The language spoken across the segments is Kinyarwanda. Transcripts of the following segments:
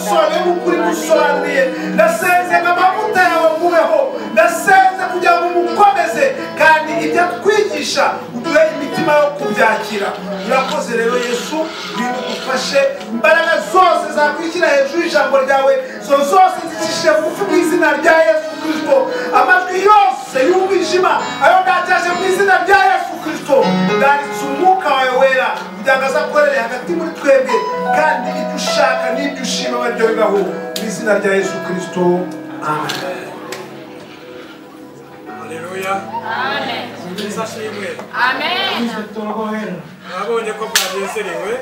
Wamusobanuriye nk'uko uri musobanuriye. Ndasenze ngo amavuta yawe mubeho, ndasenze kugira ngo umukomeze, kandi ibyo atwigisha uduhe imitima yo kubyakira. Urakoze rero Yesu, bidufashe imbaraga zose zakwishyira hejuru y'ijambo ryawe, zo zose zicishije bugufi mu izina rya Yesu Kristo. Amajwi yose y'umwijima ayo ndacyaje mu izina rya Yesu Kristo, ndanditse umwuka wawe wera kugira ngo azakorere hagati muri twebwe, kandi ibyo ushaka n'ibyo ushima baryo bibaho mu izina rya Yesu Kristo. Amen. Haleluya. Amen. Yesu ashimwe. Amen. Mwabonye ko mwanezerewe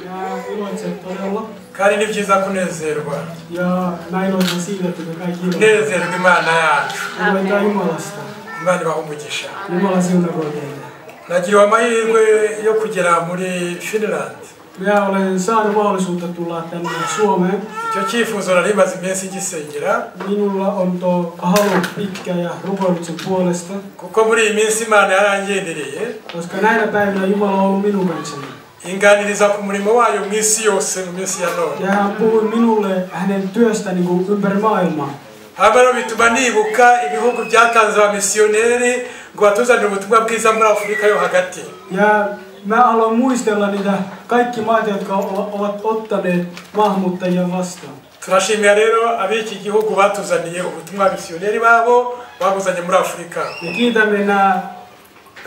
Ja iloitsen todella. kandi ni byiza kunezerwa. Ja mä iloitsen siitä, että me kaikki iloitsemme. Kunezerwa Imana yacu. Iloitaan Jumalasta. Imana ibahe umugisha. Jumala siunakoon teitä. Nagiriwe amahirwe yo kugera muri Finland. Minä olen saanut mahdollisuutta tulla tänne Suomeen. Icyo cyifuzo nari maze iminsi ngisengera. Minulla on tuo halu pitkä ja rukoillut sen puolesta. Kuko muri iyi minsi Imana yarangendereye. Koska näinä päivinä Jumala on ollut minun kanssani. Inganiriza ku murimo wayo mu isi yose mu minsi ya none. Ja hän puhui minulle hänen työstä niin kuin ympäri maailmaa. Haba bituma nibuka ibihugu byatanze abamisiyoneri ngo batuzanire ubutumwa bwiza muri Afurika yo hagati. Ja mä aloin muistella niitä kaikki maita, jotka ovat ottaneet maahanmuuttajia vastaan. Turashimira rero ab'iki gihugu batuzaniye ubutumwa abamisiyoneri babo babuzanye muri Afurika. Me kiitämme nämä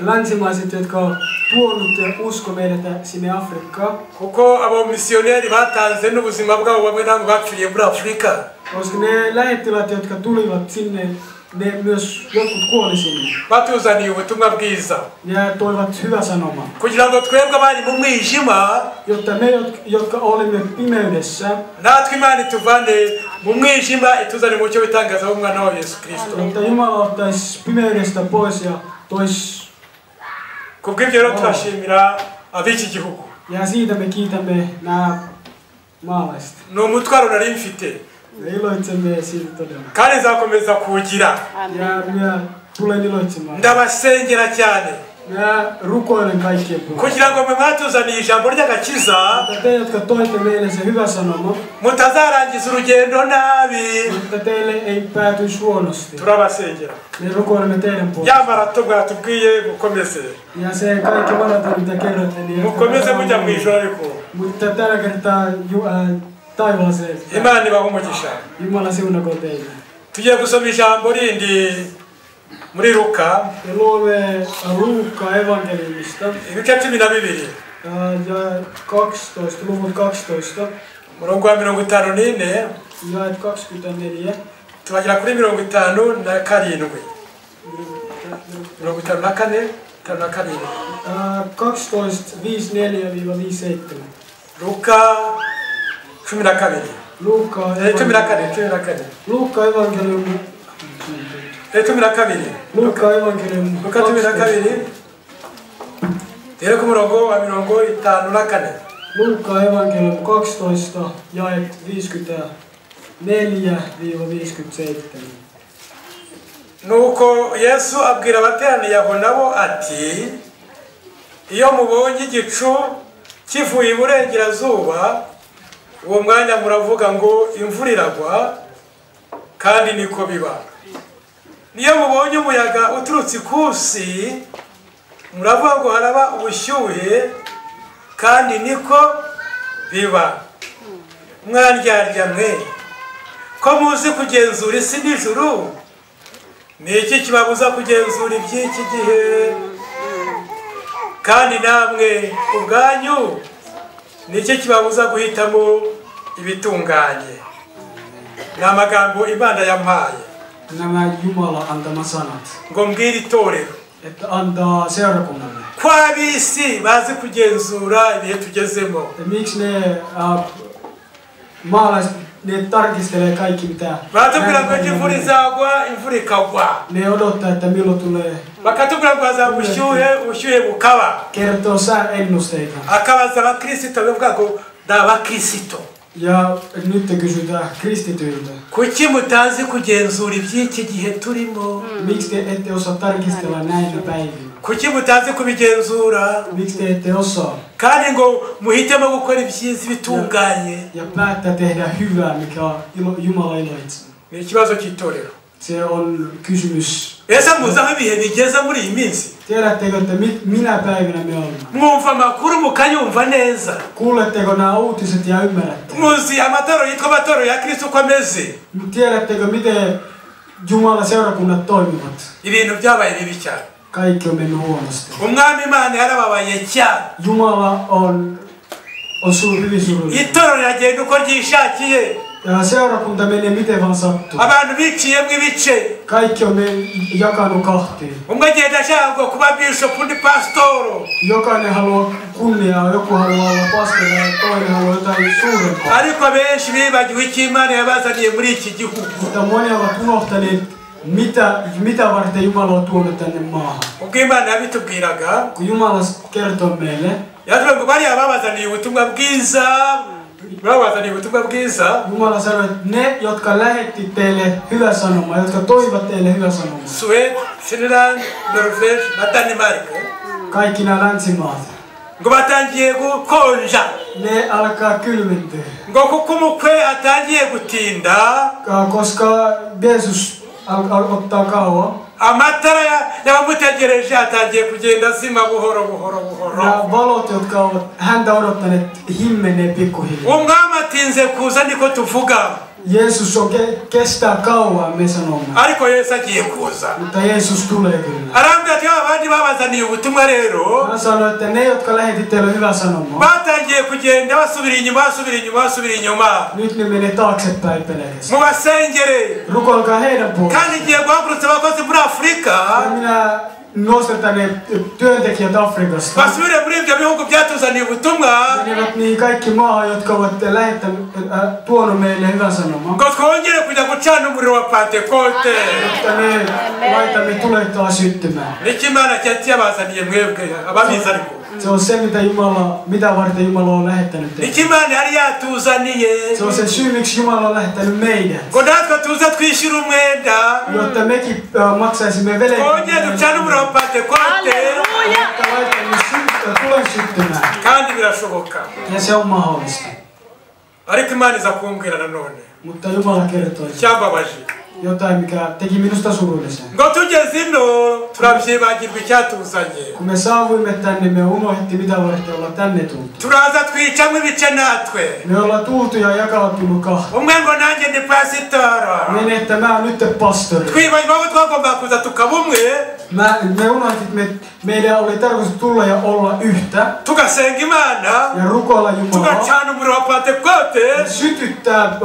länsimaiset, jotka on tuonut usko meidät sinne Afrikkaan. Kuko abamisiyoneri batanze n'ubuzima bwabo bamwe namwe bapfiriye muri Afurika. Koska ne lähettiläät, jotka tulivat sinne, ne myös jotkut kuoli sinne. Batuzaniye ubutumwa bwiza. Ja toivat hyvä sanoma. Kugira ngo twebwe abari mu mwijima, jotta me, jotka olimme pimeydessä, natwe Imana ituvane mu mwijima ituzane mu mucyo w'itangaza w'umwana wa Yesu Kristo. Jotta Jumala ottaisi pimeydestä pois ja tois. Kubw'ibyo rero turashimira ab'iki gihugu. Ja siitä me kiitämme nämä maalaiset. Ni umutwaro nari mfite. Me iloitsemme siitä todella. Kandi nzakomeza kuwugira. Ja minä tulen iloitsemaan. Ndabasengera cyane. Minä rukoilen kaikkien puolesta. Kugira ngo mwe mwatuzaniye ijambo ry'agakiza, että te, jotka toitte meille se hyvä sanoma, mutazarangiza urugendo nabi. Mutta teille ei päätyisi huonosti. Turabasengera. Me rukoilemme teidän puolesta. Ya marato mwatubwiye mukomeze. Ja se kaikki maraton, mitä kerrotte, niin mukomeze mujya mu ijuru ariko. Mutta tällä kertaa taivaaseen. Imana ibahe umugisha. Jumala siunakoon teitä. Tugiye gusoma ijambo rindi muri Luka. Me luemme Luukka evankeliumista. Ibice 12. Ja 12, luvut 12. Umurongo wa 54. Jaet 24. Turagera kuri 57. 54, 57. 12, 54-57. Luka 12. Luukka 14, 14. Luukka evankeliumi. 12. Luukka evankeliumi. Luka 12. Tere ku murongo wa 54. Luukka evankeliumi 12, jaet 54-57. Nuko Yesu abwira abateraniye aho nabo ati: iyo mubonye igicu kivuye iburengerazuba, uwo mwanya muravuga ngo imvura iragwa, kandi niko biba. Niyo mubonye umuyaga uturutse ikusi, muravuga ngo haraba ubushyuhe, kandi niko biba. Mwandyarya mwe, ko muzi kugenzura isi n'ijuru, ni iki kibabuza kugenzura iby'iki gihe? Kandi namwe ubwanyu ni iki kibabuza guhitamo ibitunganye? Ni amagambo Imana yampaye. Nämä Jumala antama sanat. Ngo mbwire itorero. Että antaa seurakunnalle. Ko ab'isi bazi kugenzura ibihe tugezemo. Miksi ne maalaiset, ne tarkistelee kaikki mitä. Baratubwira ngo imvura izagwa, imvura ikagwa. Ne odottaa, että milloin tulee. Bakatubwira ngo hazaba ubushyuhe, ubushyuhe bukaba. Kertoo sääennusteita. Akabaza abakristo bavuga ngo ni abakristo. Ja nyt te kysytään kristityiltä. Kuki mutazi kugenzura iby'iki gihe turimo? Miksi te ette osaa tarkistella näinä päivinä? Kuki mutazi kubigenzura? Miksi te ette osaa? Kandi ngo muhitemo gukora ibyiza bitunganye. Ja päättää tehdä hyvää, mikä Jumala iloitsee. Ni ikibazo cy'itorero. Se on kysymys. Ese muzi aho ibihe bigeze muri iyi minsi? Tiedättekö, että minä päivänä me olemme? Mwumva amakuru mukayumva neza. Kuuletteko nämä uutiset ja ymmärrätte? Muzi amatorero yitwa amatorero ya Kristo uko ameze. Tiedättekö, miten Jumalan seurakunnat toimivat? Ibintu byabaye bibi cyane. Kaikki on mennyt huonosti. Umwami Imana yarababaye cyane. Jumala on hyvin surullinen. Itorero riragenda uko ryishakiye. Ja seurakunta menee miten vaan sattuu. Abantu biciyemo ibice. Kaikki on jakanut kahtiin. Umwe agenda ashaka kuba bishop, undi pasitoro. Jokainen haluaa kunniaa, joku haluaa olla pastori ja toinen haluaa jotain suurempaa. Ariko benshi bibagiwe icyo Imana yabazaniye muri iki gihugu. Mutta moni ovat unohtaneet, mitä varten Jumala on tuonut tänne maahan. Ubwo Imana yabitubwiraga, kun Jumala kertoo meille, yatubwiye ngo bariya babazaniye ubutumwa bwiza. Jumala sanoi, että ne, jotka lähetti teille hyvä sanoma, jotka toivat teille hyvä sanoma. Sweden, Finland, Norvege na Denmark. Kaikki nämä länsimaat. Ngo batangiye gukonja. Ne alkaa kylmentyä. Ngo kuko umukwe atangiye gutinda. Koska Jeesus ottaa kauan. Amatara y'abamutegereje atangiye kugenda azima buhoro buhoro buhoro. Ja valot, jotka ovat häntä odottaneet, himmenee pikkuhiljaa. Umwami atinze kuza niko tuvuga. Jeesus on kestää kauan, me sanomme. Ariko Yesu agiye kuza. Mutta Jeesus tulee kyllä. Arambwira ati abandi babazaniye ubutumwa rero. Hän sanoi, että ne, jotka lähetti teille hyvää sanomaa. Batangiye kugenda basubira inyuma, basubira inyuma, basubira inyuma. Nyt ne menee taaksepäin pelkästään. Mubasengere. Rukoilkaa heidän puolestaan. Kandi ngiye guhagurutsa abakozi muri Afurika. Ja minä nostan ne työntekijät Afrikasta. Basubire muri ibyo bihugu byatuzaniye ubutumwa. Menevät niihin kaikki maahan, jotka ovat tuonut meille hyvän sanoman. Ngo twongere kujya gucana umuriro wa Pentekote. Jotta me laitamme tulet taas syttymään. Nicyo Imana yabazaniye mwebwe ababizi ariko. Se on se, mitä varten Jumala on lähettänyt teidät. Nicyo Imana yari yatuzaniye. Se on se syy, miksi Jumala on lähettänyt meidät. Ngo natwe tuze twishyure umwenda. Jotta mekin maksaisimme velan. Twongere ducane umuriro wa Pentekote. Jotta laitamme tulen syttymään. Kandi birashoboka. Ja se on mahdollista. Ariko Imana iza kumbwira nanone. Mutta Jumala kertoi. Icyambabaje. Jotain, mikä teki minusta surullisen. Ngo tugeze ino turabyibagirwa icyatuzanye. Kun me saavuimme tänne, me unohdettiin mitä varten olla tänne tultu. Turaza twicamo ibice natwe. Me ollaan tultu ja jakautunut kahteen. Umwe ngo nanjye ndi pasitoro. Niin, että mä oon nyt pastori. Twibagirwa ko twagombaga kuza tukaba umwe. Me unohdettiin, että meidän oli tarkoitus tulla ja olla yhtä. Tugasenga Imana. Ja rukoilla Jumalaa. Tugacana umuriro wa Pentekote. Ja sytyttää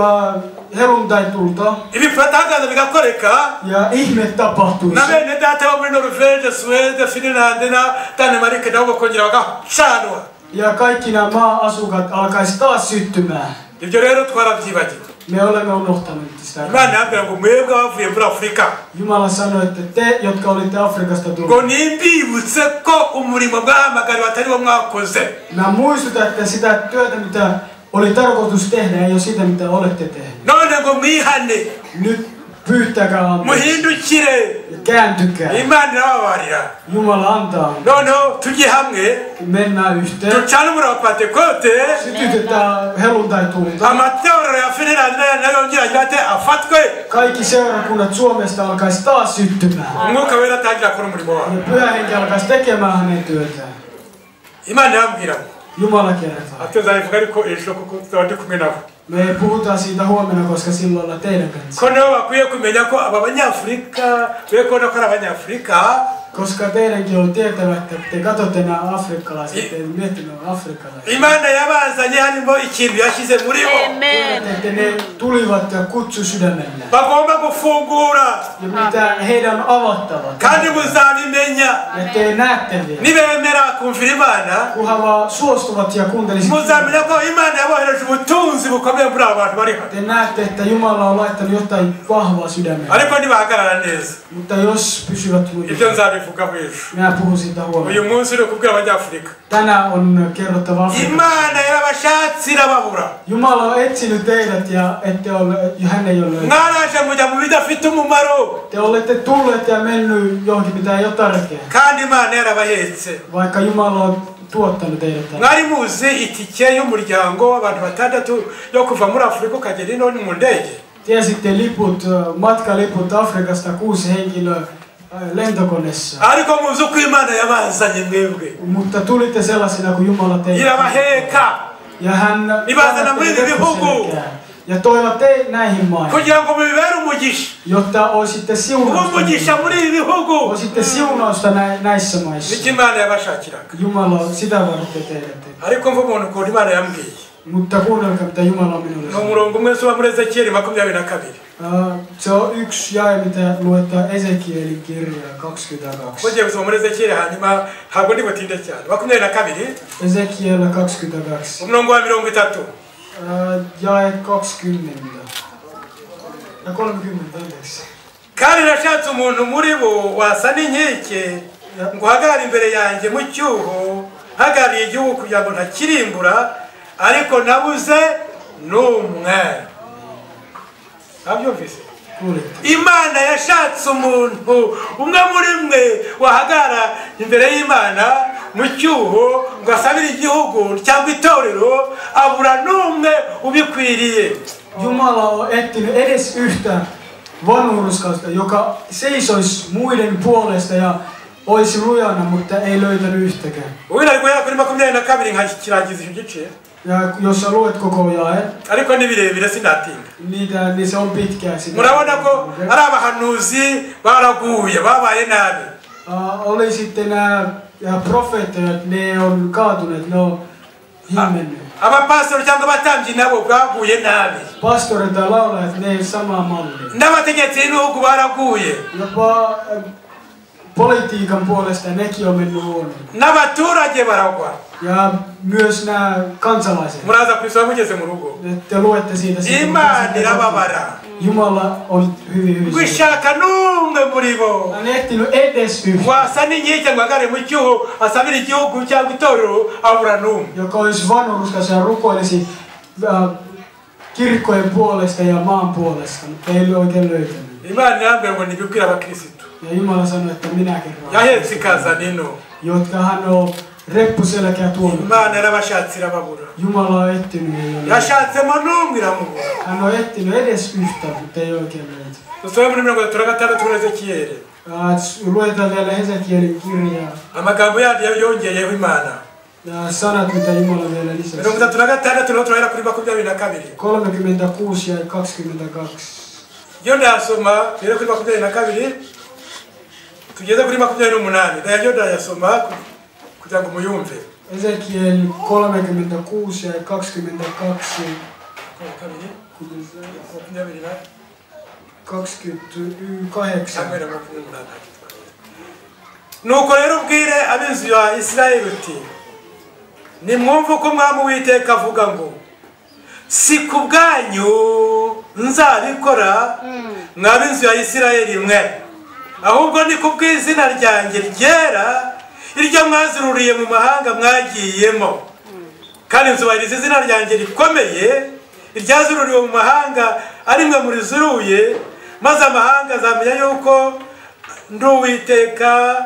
helluntai-tulta. Ibitangaza bigakoreka. Ja ihme tapahtuisi. Na bene data bo muri Norvege, Sweden, Finland na Danmark nabo bakongera bagacanwa. Ja kaikki nämä maa-asukkaat alkaisi taas syttymään. Ibyo rero twarabyibagiwe. Me olemme unohtaneet sitä. Imana yambwira ngo mwebwe abavuye muri Afurika. Jumala sanoi, että te, jotka olitte Afrikasta tulleet. Ngo nimbibutse ko umurimo mwahamagariwe atari wo mwakoze. Mä muistutan, että sitä työtä, mitä oli tarkoitus tehdä, ei ole sitä, mitä olette tehneet. None ngo mwihane. Nyt pyytäkää anteeksi. Muhindukire. Ja kääntykää. Imana irababarira. Jumala antaa anteeksi. Noneho tujye hamwe. Mennään yhteen. Ducane umuriro wa Pentekote. Sytytetään helluntai-tulta. Amatorero ya Finland nayo yongere agira ate afatwe. Kaikki seurakunnat Suomesta alkaisi taas syttymään. Umwuka wera atangira akora umurimo wawe. Ja Pyhä Henki alkaisi tekemään hänen työtään. Imana irambwira. Jumala kertoo. Ati nzabivuga ariko ejo kuko tuzaba ndi kumwe nabo. Me puhutaan siitä huomenna, koska silloin ollaan teidän kanssa. Ko nabo bakwiye kumenya ko aba banyafurika, be kubona ko ari abanyafurika. Koska teidänkin on tietävä, että te katsotte nämä afrikkalaiset, te miettimään afrikkalaiset. Imana yabazanye harimo ikintu yashyize muri bo. Tiedätte, että ne tulivat ja kutsu sydämellä. Bagomba gufungura. Ja mitä heidän on avattava. Kandi muzabimenya. Ja te näette vielä. Nibemera kumvira Imana. Kunhan vaan suostuvat ja kuuntelisivat. Muzamenya ko Imana yabohereje ubutunzi bukomeye muri aba bantu bari hano. Te näette, että Jumala on laittanut jotain vahvaa sydämellä. Ariko nibahagarara neza. Mutta jos pysyvät lujilla. Ibyo nzabivuga. Nzabivugaho ejo. Minä puhun siitä huomenna. Uyu munsi uri kubwira Abanyafurika. Tänään on kerrottava Afrikasta. Imana yarabashatse irababura. Jumala on etsinyt teidät ja ette ole, hän ei ole löytänyt. Mwaraje mujya mu bidafite umumaro. Te olette tulleet ja mennyt johonkin, mitä ei ole tärkeää. Kandi Imana yarabahetse. Vaikka Jumala on tuottanut teidät tänne. Mwari muzi itike y'umuryango w'abantu batandatu yo kuva muri Afurika ukagera ino mu ndege. Tiesitte liput, matkaliput Afrikasta 6 henkilöä lentokoneessa. Ariko muzi uko Imana yabazanye mwebwe. Mutta tulitte sellaisina kuin Jumala teidät. Irabaheka. Ja hän ibazana muri ibi bihugu. Ja toivat näihin maihin. Kugira ngo mubibere umugisha. Jotta olisitte siunausta. Umugisha muri ibi bihugu. Olisitte siunausta näissä maissa. Nicyo Imana yabashakiraga. Jumala sitä varten teidät. Ariko mva umuntu ukuntu Imana yambwiye. Mutta kuunnelkaa, mitä Jumala on minulle sanonut. Umurongo umwe nsoma muri Ezekieli 22. Se on yksi jae, mitä luetaan Ezekielin kirjaa 22. Mugiye gusoma muri Ezekieli hanyuma ntabwo ndi butinde cyane. 22. Ezekiel 22. Umurongo wa 30. Jae 20. Ja 30, anteeksi. Kandi nashatse umuntu muri bo wasa n'inkike ngo uhagarare imbere yanjye mu cyuho, hagarariye igihugu kugira ngo ntakirimbura, ariko nabuze n'umwe. Nabyumvise? Imana yashatse umuntu umwe muri mwe wahagara imbere y'Imana mu cyuho ngo asabire igihugu cyangwa itorero, abura n'umwe ubikwiriye. Jumala on etsinyt edes yhtä vanhurskasta, joka seisoisi muiden puolesta ja olisi lujana, mutta ei löytänyt yhtäkään. Uwira guhera kuri 22 nkakirangiza icyo gice. Ja jos sä luet koko jae, ariko ni birebire sinatinda. Niitä, niin se on pitkään sitä. Murabona ko ari abahanuzi baraguye babaye nabi. Oli sitten nämä profeettoja, ne on kaatuneet, ne on himmennyt. Abapastori cyangwa abatambyi nabo baguye nabi. Pastorit ja laulajat, ne ei samaa mallia. N'abategetsi b'ibihugu baraguye. Jopa politiikan puolesta nekin on mennyt huonoon. N'abaturage baragwa. Ja myös nämä kansalaiset. Muraza kwisoma mugeze mu rugo. Te luette siitä sitten. Imana irababara. Jumala on hyvin hyvin. Gushaka n'umwe muri bo. Hän ei ehtinyt edes yhtä. Wasa n'inkike ngo ahagarare mu cyuho asabire igihugu cyangwa itorero, abura n'umwe. Joka olisi vanhurskas ja rukoilisi kirkkojen puolesta ja maan puolesta, mutta ei oikein löytänyt. Imana irambwira ngo nibibwire abakristo. Ja Jumala sanoi, että minä kerron. Yahetse ikazana ino. Jotka hän on reppuselkeä tuonut. Imana yarabashatse irababura. Jumala on etsinyt. Yashatsemo n'umwe iramubura. Hän on etsinyt edes yhtä, mutta ei oikein löytänyt. Dusome muri 36 muri Ezekieli. Luetaan vielä Ezekielin kirjaa. Amagambo yandi yongeyeho Imana. Ja sanat, mitä Jumala vielä lisäsi. 36 turiho turahera kuri 22. 36 ja 22. Yo ndasoma rero kuri 22 tugeze kuri 28. Ndayo ndayasoma kugira ngo muyumve. Ezekiel 36 ja 22. 28. Nuko rero ubwire ab'inzu ya Isirayeli uti nimwumve uko Umwami Uwiteka avuga ngo si ku bwanyu nzabikora mwa b'inzu ya Isirayeli mwe, ahubwo ni ku bw'izina ryanjye ryera iryo mwazururiye mu mahanga mwagiyemo. Kandi nzubahiriza izina ryanjye rikomeye iryazururiwe mu mahanga ari mwe murizuruye, maze amahanga azamenya yuko ndi Uwiteka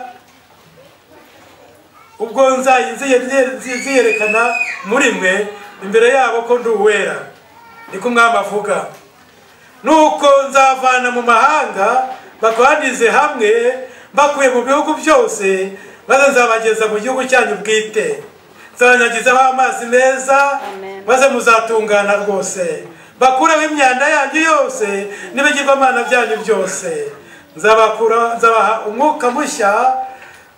ubwo nziyerekana muri mwe imbere yabo ko ndi uwera, niko Umwami avuga. Nuko nzavana mu mahanga bakoranize hamwe mbakuye mu bihugu byose, maze nzabageza mu gihugu cyanyu bwite. Nzabanyagizaho amazi meza, maze muzatungana rwose. Bakureho imyanda yanyu yose n'ibigirwamana byanyu byose. Nzabaha umwuka mushya,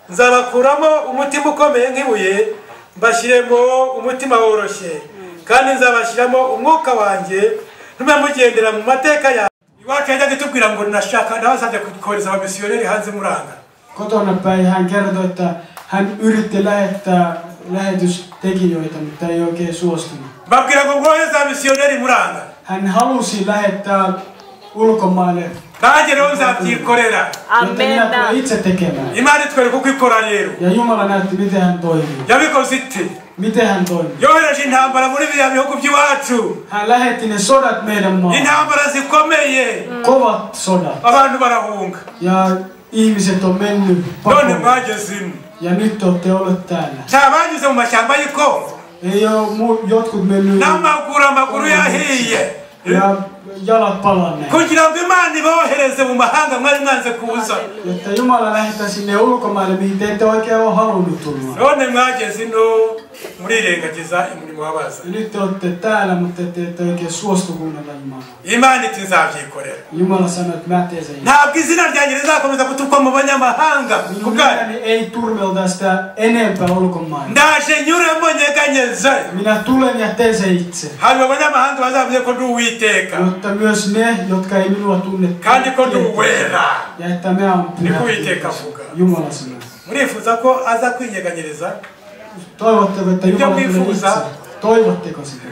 nzabakuramo umutima ukomeye nk'ibuye, mbashyiremo umutima woroshye, kandi nzabashyiramo umwuka wanjye, ntume mugendera mu mateka yanjye. Iwacu yajyaga itubwira ngo nashaka nabasabye kohereza abamisiyoneri hanze muranga. Kotona päin hän kertoi, että hän yritti lähettää lähetystekijöitä, mutta ei oikein suostunut. Babwira ngo mwohereze abamisiyoneri muranga. Hän halusi lähettää ulkomaille. Nanjye rero nzabyikorera. Jotta minä tulen itse tekemään. Imana itwereka uko ikora rero. Ja Jumala näytti, miten hän toimii. Yabikoze ite? Miten hän toimii? Yohereje intambara muri biriya bihugu by'iwacu. Hän lähetti ne sodat meidän maahan. Intambara zikomeye. Kovat sodat. Abantu barahunga. Ja ihmiset on mennyt None pakoon. mwageze ino. Ja nyt te olette olleet täällä. Nta banyuze mu mashyamba y'i Kongo. Ei ole jotkut mennyt N'amaguru amaguru yahiye. ja jalat palanneet. Kugira ngo Imana ibohereze mu mahanga mwari mwanze kuza. Jotta Jumala lähettää sinne ulkomaille, mihin te ette oikein ole halunnut tulla. None mwageze ino murirengagiza umurimo w'abaza. Ja nyt te olette täällä, mutta te ette oikein suostu kuunnella Jumalaa. Imana iti nzabyikorera. Jumala sanoi, että mä teen sen. Ntabwo izina ryanjye rizakomeza gutukwa mu banyamahanga. Minun Kubwanyu. nimeni ei turmelta sitä enempää ulkomaille. Ndaje nyuremo nyeganyeze. Minä tulen ja teen sen itse. Hanyuma abanyamahanga bazavuge ko ndi Uwiteka. Jotta myös ne, jotka ei minua tunne, Kandi ko ndi tietävät. Uwera. Ja että minä olen pyhä. Niko Uwiteka avuga. Jumala sanoi. Murifuza ko aza kwinyeganyereza? Toivotteko, että Ibyo Jumala tulee mwifuza? itse? Toivotteko sitä?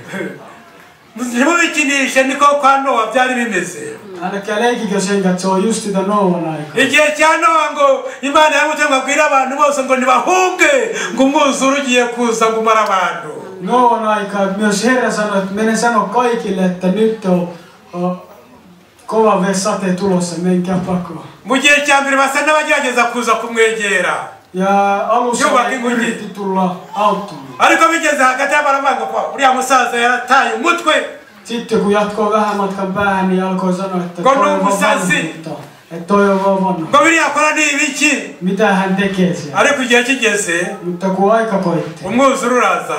Ntimubikinishe niko kwa Nowa byari bimeze. Älkää leikikö sen, että se on just sitä Noan aikaa. Igihe cya Nowa ngo Imana yamuteye ngo abwire abantu bose ngo nibahunge ngo umwuzure ugiye kuza ngo umare abantu. Noan aikaa myös Herra sanoi, että mene sano kaikille, että nyt on kova sate tulossa, menkää pakoon. Mu gihe cya mbere basa n'abagerageza kuza kumwegera. Ja alussa Jumala he kinguye. yritti tulla auttamaan. Ariko bigeze hagati y'abaravuga ngo kwa uriya musaza yarataye umutwe. Sitten kun jatkoi vähän matkan päähän, niin alkoi sanoa, että Kun toi on vaan musazi. vanhuutta. Että toi on vaan vanha. Ngo biriya akora ni ibiki? Mitä hän tekee siellä? Ariko igihe kigeze, Mutta kun aika koitti, umwuzure uraza,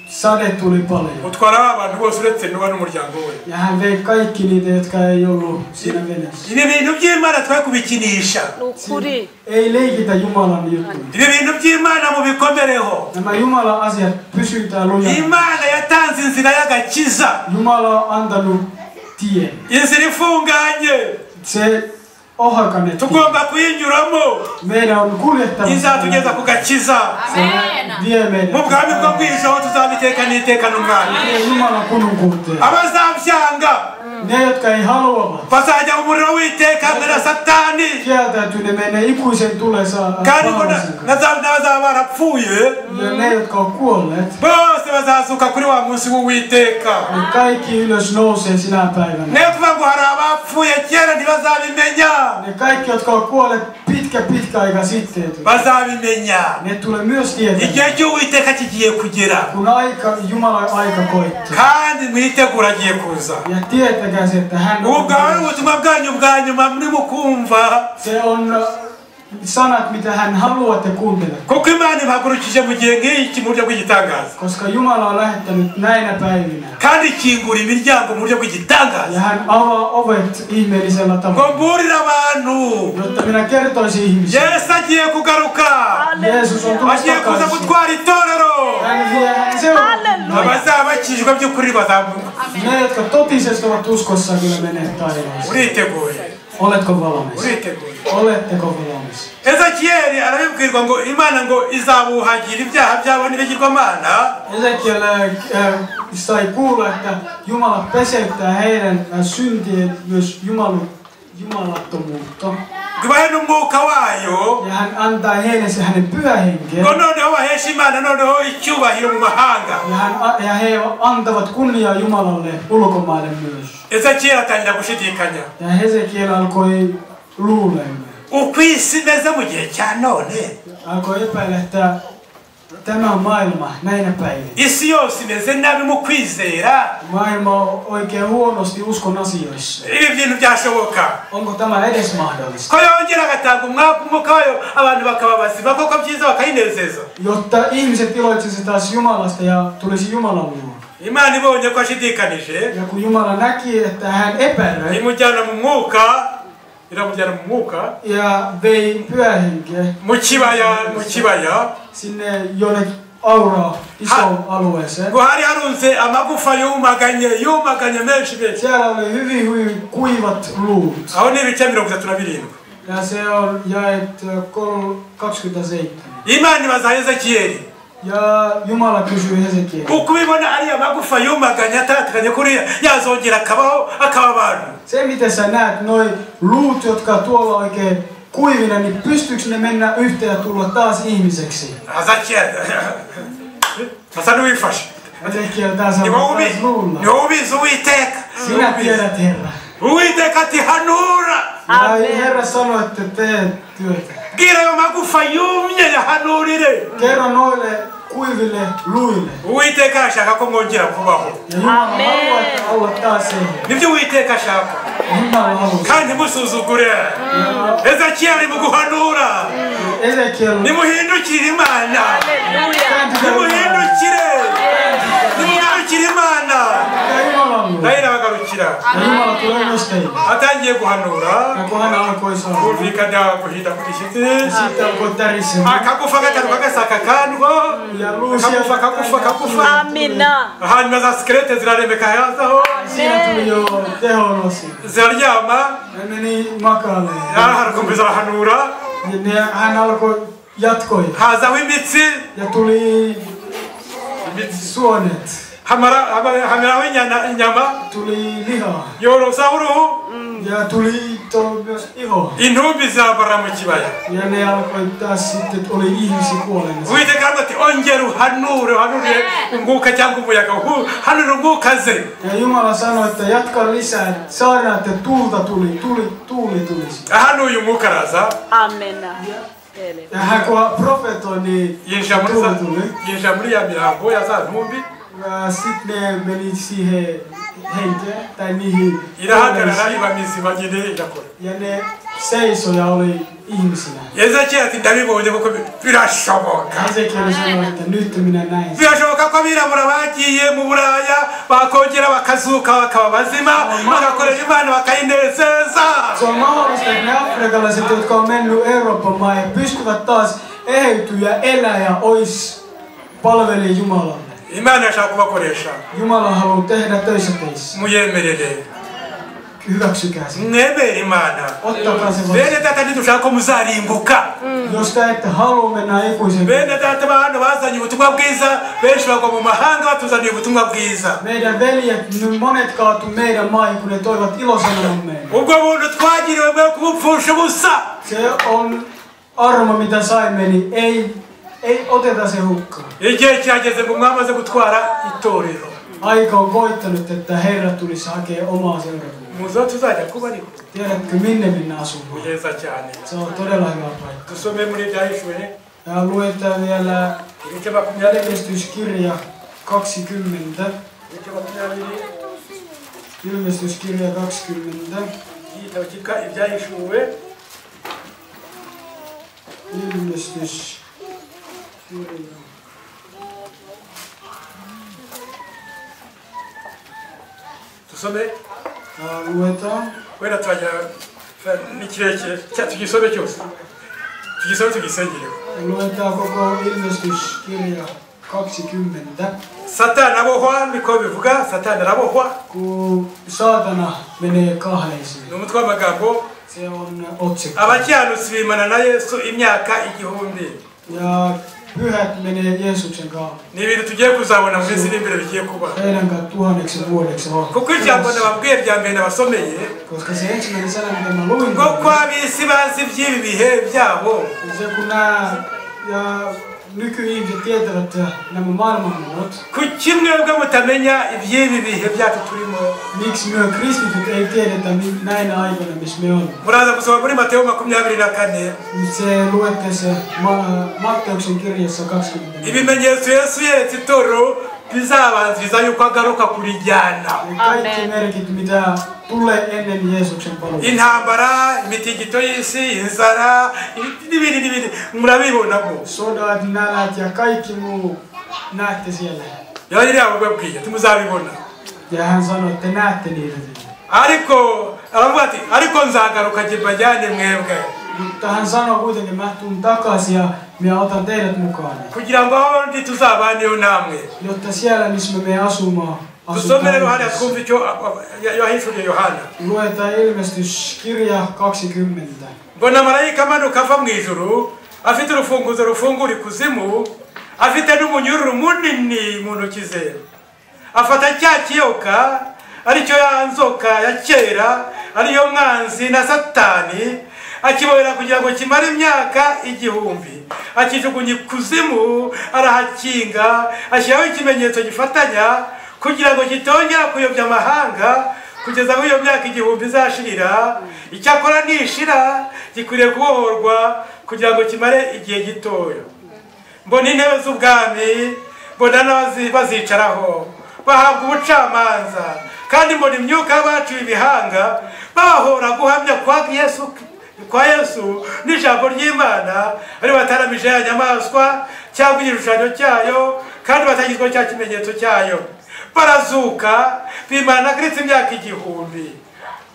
sade tuli paljon. utwara ba bantu bose uretse Nowa n'umuryango we. Ja hän vei kaikki niitä, jotka ei ollut siinä veneessä. Ibi bintu by'Imana twe kubikinisha. Nukuri. Ei leikitä Jumalan juttuja. Ibi bintu by'Imana mubikomereho. Nämä Jumalan asiat pysytään lujana. Imana yatanze inzira y'agakiza. Jumala on antanut tien. Inzira ifunganye. Se ohakanen tie. Tugomba kuyinyuramo. Meidän on kuljettava. Izatugeza ku gakiza. Se vie meidät. Mu bwami bwo mu ijuru tuzabiteka n'iteka n'umwami. Vie Jumalan kuninkuuteen. Abazabyanga. Ne, jotka ei haluavat. Bazajya mu muriro w'iteka hamwe na Satani. Kieltäytyy, ne menee ikuisen tulen Kandi ko paholaisen kanssa. n'abazaba barapfuye, Ja ne, jotka on kuolleet, bose bazazuka kuri wa munsi w'Uwiteka. ne kaikki ylös nousee sinä päivänä. Niyo tuvuga ngo hari abapfuye kera ntibazabimenya. Ne kaikki, jotka on kuolleet pitkä aika sitten, Bazabimenya. ne tulee myös tietämään. Igihe cy'Uwiteka kigiye kugera. Kun Jumalan aika koittaa. Kandi mwitegure agiye kuza. Ja tietäkää se, että hän Ubu on. bwaba ari ubutumwa bwanyu bwa nyuma murimo kumva. Se on sanat, mitä hän haluaa, että kuuntelette. Kuko Imana ibahagurukije mu gihe nk'iki mu buryo bw'igitangaza. Koska Jumala on lähettänyt näinä päivinä. Kandi ikingura imiryango mu buryo bw'igitangaza. Ja hän avaa ovet ihmeellisellä Ngo tavalla. mburire abantu. Jotta minä kertoisin ihmisille. Yesu agiye kugaruka. Jeesus on tulossa Agiye kuza takaisin. gutwara itorero. Hän vie hänen seurakunnan. Abazaba bakijijwe by'ukuri bazamuka. Ne, jotka totisesti ovat uskossa, kyllä menee taivaaseen. Uriteguye. Oletko valmis? Uriteguye. Oletteko valmis? Ezekiyeli arabibwirwa ngo Imana ngo izabuhagira ibyaha byabo n'ibigirwamana. Ezekiel sai kuulla, että Jumala peseyttää heidän syntien myös jumalattomuutta. Ngo ibahe n'umwuka wayo. Ja hän antaa heille se hänen pyhä henkeä. Ngo noneho baheshe Imana, noneho icyubahiro mu mahanga. Ja he antavat kunniaa Jumalalle ulkomaille myös. Ezekiel atangira gushidikanya. Ja Hesekiel alkoi luulemaan. Uko isi imeze mu gihe cya none. Alkoi epäillä, että tämä maailma näinä päivinä. Isi yose imeze nabi mu kwizera. Maailma on oikein huonosti uskon asioissa. Ibi bintu byashoboka. Onko tämä edes mahdollista? Ko yongera agatanga umwuka wayo abantu bakaba bazima koko byiza bakayinezeza. Jotta ihmiset iloitsisi taas Jumalasta ja tulisi Jumalan luo. Imana ibonye ko ashidikanije. Ja kun Jumala näki, että hän epäröi. Imujyana mu mwuka, iramujyana mu mwuka. Ja vei pyhähenkeä. Mu kibaya, mu kibaya. Sinne jonnekin auraa isoon alueeseen. Ngo hari harunze amagufa yumaganye, yumaganye menshi menshi. Siellä oli hyvin kuivat luut. Aho ni ibice 37. Ja se on jaet 27. Imana ibaza Ezekiyeli. Ja Jumala kysyi Hesekieliltä. Uko ubibona ariya magufa yumaganye atatakanye kuriya yazongera akabaho akaba abantu. Se miten sä näet noi luut, jotka tuolla oikein kuivina, niin pystyykö ne mennä yhteen ja tulla taas ihmiseksi? Ezekiel asa n'uwifashe. Ezekiel taas on taas luulla. Ni wowe ubizi Uwiteka. Sinä tiedät, Herra. Uwiteka ati hanura. Ja Herra sanoi, että tee työtä. Bwira ayo magufa yumye yahanurire. Kerro noille kuiville luille. Uwiteka ashaka ko mwongera kubaho. Ja Jumala haluaa, että olla taas ehjä. Nibyo Uwiteka ashaka. Jumala haluaa. Kandi musuzugure. Ezekiel mu guhanura. Ezekiel. Nimuhindukire Imana. Nimuhindukire. Nimugarukire Imana. Nayo irabagarukira. Ja Jumala tulee myös teille. Atangiye guhanura. Ja kun hän alkoi sanoa. Kumvikana guhinda kugishyitsi. Sitten alkoi tärisemään. Akagufa gatatu kagasaka kandwa. Ja luu sieltä. Akagufa, akagufa. Amina. Hanyuma za skelete ziraremeka hazaho. Siinä tuli jo tehon osia. Ziraryama. Ne meni makalleen. Harakomeza arahanura. Ja hän alkoi jatkoi. Hazaho imitsi. Ja tuli suonet. Hameraho inyama. Tuli lihaa. Yorosaho uruhu. Ja tuli myös iho. Intumbi zirabara mu kibaya. Ja ne alkoi taas sitten, että oli ihmisiä kuolleena. Uwiteka aravuga ati ongera uhanure, uhanure umwuka cyangwa umuyaga, uhanure umwuka ze. Ja Jumala sanoi, että jatka lisää, saarna, että tuulta tuli, tuuli tulisi. Ahanuye umwuka araza. Amena. Ja hän kun profetoi, niin tuuli tuli. Yinjira muri ya mirambo ya za ntumbi. Sitten ne meni siihen henkeen tai niihin. Irahagarara iba mizima nyine irakora. Ja ne seisoi ja oli ihmisinä. Ezekiel ati ndabibonye kuko birashoboka. Ezekiel sanoi, että nyt minä näin. Birashoboka ko abirabura bagiye mu Buraya bakongera bakazuka bakaba bazima bagakorera Imana bakayinezeza. Se on mahdollista, että ne afrikkalaiset, jotka on mennyt Euroopan maihin, pystyvät taas eheytyä ja elää ja ois palvelee Jumalalle. Imana ashaka kubakoresha. Jumala haluaa tehdä töissä teissä. Muyemerere. Hyväksykää se. Mwemere Imana. Ottakaa se vastaan. Bene data ntidushaka ko muzarimbuka. Jos te ette halua mennä ikuisen. Bene data ba hano bazanye ubutumwa bwiza, benshi bagwa mu mahanga batuzaniye ubutumwa bwiza. Meidän veljet, monet kaatu meidän maihin, kun ne toivat ilosanoman meille. Ubwo buntu twagiriwe mwe kubupfusha ubusa. Se on armo, mitä saimme, niin ei oteta se hukkaan. Igihe kirageze ngo umwami aze gutwara itorero. Aika on koittanut, että Herra tulisi hakea omaa seurakuntaa. Muzo tuzajya kuba ariko. Tiedätkö, minne mennä asumaan? Heza cyane. Se on todella hyvä paikka. Dusome muri Ibyahishuwe. Ja luetaan vielä Ilmestyskirja 20. Ilmestyskirja 20. Igitabo cyitwa Ibyahishuwe. Ilmestyskirja. Dusome. Luetaan. Wenda turajya ni kirekire tugisome cyose. Tugisome tugisengereho. Luetaan koko Ilmestyskirja 20. Satani abohwa niko bivuga, Satani arabohwa. Kun saatana menee kahleisiin. Ni umutwe w'amagambo. Se on otsikko. Abakiranutsi bimana na Yesu imyaka 1000. Ja pyhät menee Jeesuksen kanssa. Ni ibintu tugiye kuzabona mu minsi iri imbere bigiye kuba. Heidän kanssa 1000 vuodeksi on. Kuko ijambo nababwiye rya mbere nabasomeye. Koska se ensimmäinen sana, mitä mä luin. Ngo ko ab'isi bazi iby'ibi bihe byabo. Se kun nää ja nykyihmiset tietävät nämä maailmanmenot. Kuki mwebwe mutamenya iby'ibi bihe byacu turimo? Miksi myö kristityt ei tiedetä näinä aikoina, missä me olemme? Muraza gusoma muri Mateyo 24. Se luette se Matteuksen kirjassa 24. Ibimenyetso Yesu yeretse itorero bizabanziriza yuko agaruka kurijyana. Kaikki merkit, mitä tulee ennen Jeesuksen paluuta. Intambara, imitingito y'isi, inzara, n'ibindi n'ibindi murabibonamo. Sodat, nälät ja kaikki muu näette siellä. Yari yababwiye ati muzabibona. Ja hän sanoi, että näette niitä. Ariko aravuga ati ariko nzagaruka nge mbajyane mwebwe. Mutta hän sanoi kuitenkin, mä tuun takaisin ja minä otan teidät mukaan. Kugira ngo aho ndi tuzabaneyo namwe. Jotta siellä, missä me asumaan. Dusome rero hariya twumve icyo yahishuriye Yohana. Luetaan Ilmestyskirja 20. Mbona marayika amanuka ava mu ijuru afite urufunguzo rufungura ikuzimu afite n'umunyururu munini mu ntoki ze. Afata cya kiyoka, aricyo ya nzoka ya kera, ariyo mwanzi na Satani, akibohera kugira ngo kimare imyaka 1000. Akijugunya ikuzimu, arahakinga, ashyiraho ikimenyetso gifatanya kugira ngo kitongera kuyobya amahanga kugeza aho iyo myaka 1000 izashirira. Icyakora nishira gikwiriye kubohorwa kugira ngo kimare igihe gitoya. Mbona intebe z'ubwami, mbona n'abazicaraho bahabwa ubucamanza, kandi mbona imyuka y'abaciwe ibihanga bahora guhamya kwa Yesu n'ijambo ry'Imana, ari bataramije ya nyamaswa cyangwa igishushanyo cyayo, kandi batagizwe cya kimenyetso cyayo. Barazuka bimana Kristo imyaka 1000.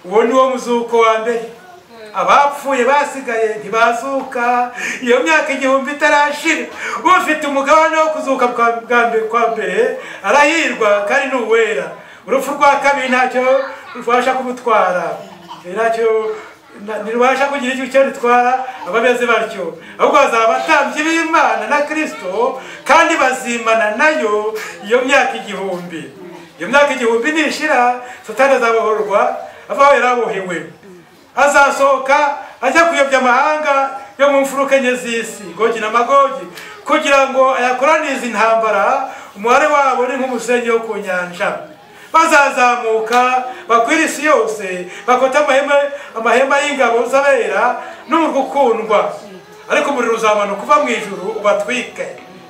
Uwo ni wo muzuko wa mbere. Abapfuye basigaye ntibazuka iyo myaka 1000 itarashira. Ufite umugabane wo kuzuka kwa mbere arahirwa kandi ni uwera. Urupfu rwa kabiri ntacyo rubasha kumutwara, ntacyo ntirubasha kugira icyo rutwara abameze batyo, ahubwo bazaba abatambyi b'Imana na Kristo, kandi bazimana nayo iyo myaka 1000. Iyo myaka 1000 nishira, Satani azabohorwa avaho yarabohewe, azasohoka ajya kuyobya amahanga yo mu mfuruka enye z'isi, Gogi na Magogi, kugira ngo ayakoranize intambara. Umubare wabo ni nk'umusenyi wo ku nyanja. Bazazamuka bakwira isi yose, bakota amahema y'ingabo z'abera n'umurwa ukundwa. Ariko umuriro uzamanuka uva mu ijuru ubatwike,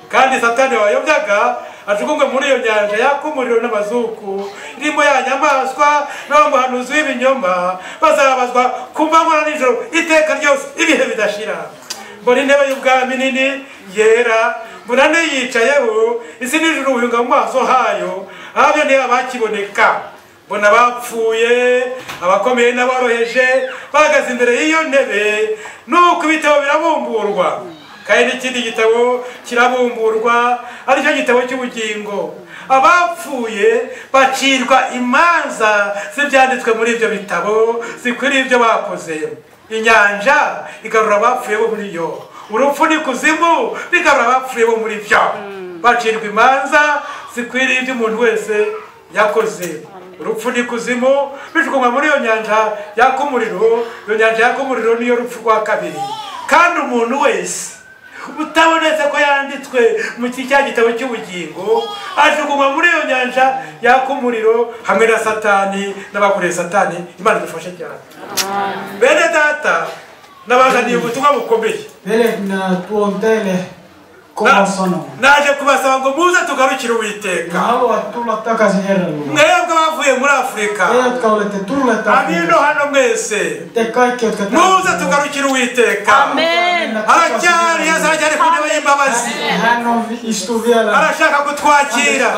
kandi Satani wayobyaga ajugunywe muri iyo nyanja yaka umuriro n'amazuku, irimo ya nyamaswa n'abamuhanuzi w'ibinyoma. Bazabazwa ku manywa na nijoro iteka ryose ibihe bidashira. Mbona intebe y'ubwami nini yera, mbona n'iyicayeho, isi n'ijuru buhunga mu maso hayo, ahabyo ntibakiboneka. Mbona abapfuye, abakomeye n'aboroheje bahagaze imbere y'iyo ntebe, nuko ibitabo birabumburwa. Kandi n'ikindi gitabo kirabumburwa, aricyo gitabo cy'ubugingo. Abapfuye bacirwa imanza z'ibyanditswe muri ibyo bitabo zikwiriye ibyo bakoze. Inyanja igarura abapfuye bo muri yo, urupfu n'ikuzimu bigarura abapfuye bo muri byo. Bacirwa imanza zikwiriye ibyo umuntu wese yakoze. Urupfu n'ikuzimu bijugunywa muri iyo nyanja yaka umuriro. Iyo nyanja yaka umuriro niyo rupfu rwa kabiri. Kandi umuntu wese utabonetse ko yanditswe mu cya gitabo cy'ubugingo ajugunywa muri iyo nyanja yaka umuriro hamwe na Satani n'abakoreye Satani. Imana idufashe cyane. Bene data, nabazaniye ubutumwa bukomeye. Veljet, minä tuon teille kovan sanoman. Naje kubasaba ngo muze tugarukire Uwiteka. Minä haluan tulla takaisin Herran luo. Mwebwe abavuye muri Afurika, Te, jotka olette tulleet abino hano mwese, Te kaikki, jotka täällä muze tugarukire Uwiteka. Amen. Aracyari Yesu, aracyari ku ntebe y'imbabazi. Hän on, istuu vielä. Arashaka kutwakira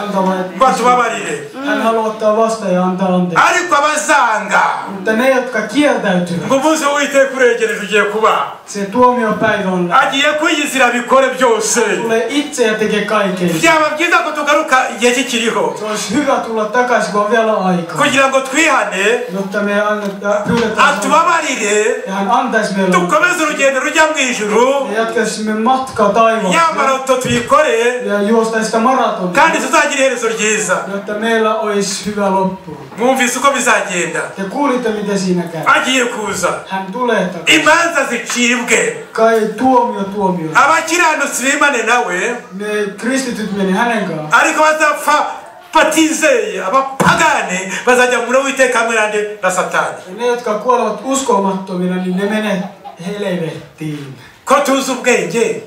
ngo atubabarire. Hän haluaa ottaa vastaan ja antaa anteeksi. Ariko abazanga Mutta ne, jotka kieltäytyvät, ngo umunsi w'Uwiteka uregereje ugiye kuba, se tuomiopäivä on lähellä. agiye kwiyizira bikore byose. Tulee itse ja tekee kaiken. Byaba byiza ko tugaruka igihe kikiriho, Se olisi hyvä tulla takaisin, kun on vielä aikaa. kugira ngo twihane, Jotta me annetaan, pyydetään atubabarire, ja hän antaisi meille. dukomeze urugendo rujya mu ijuru, Ja jatkaisimme matkaa ya taivaaseen. marato tuyikore, Ja juostaisi sitä maratonia. kandi tuzagira iherezo ryiza. Jotta meillä olisi hyvä loppu. Mwumvise uko bizagenda. Te kuulitte, miten siinä käy. Agiye kuza, Hän tulee takaisin. imanza zicibwe, Kai tuomio tuomio. abakiranutsi bimane nawe, Ne kristityt meni hänen kanssaan. ariko bazapfa batizeye, abapagani bazajya muri Uwiteka hamwe nande na Satani. Ja ne, jotka kuolevat uskomattomina, niin ne menee helvettiin. Ko tuzi ubwenge,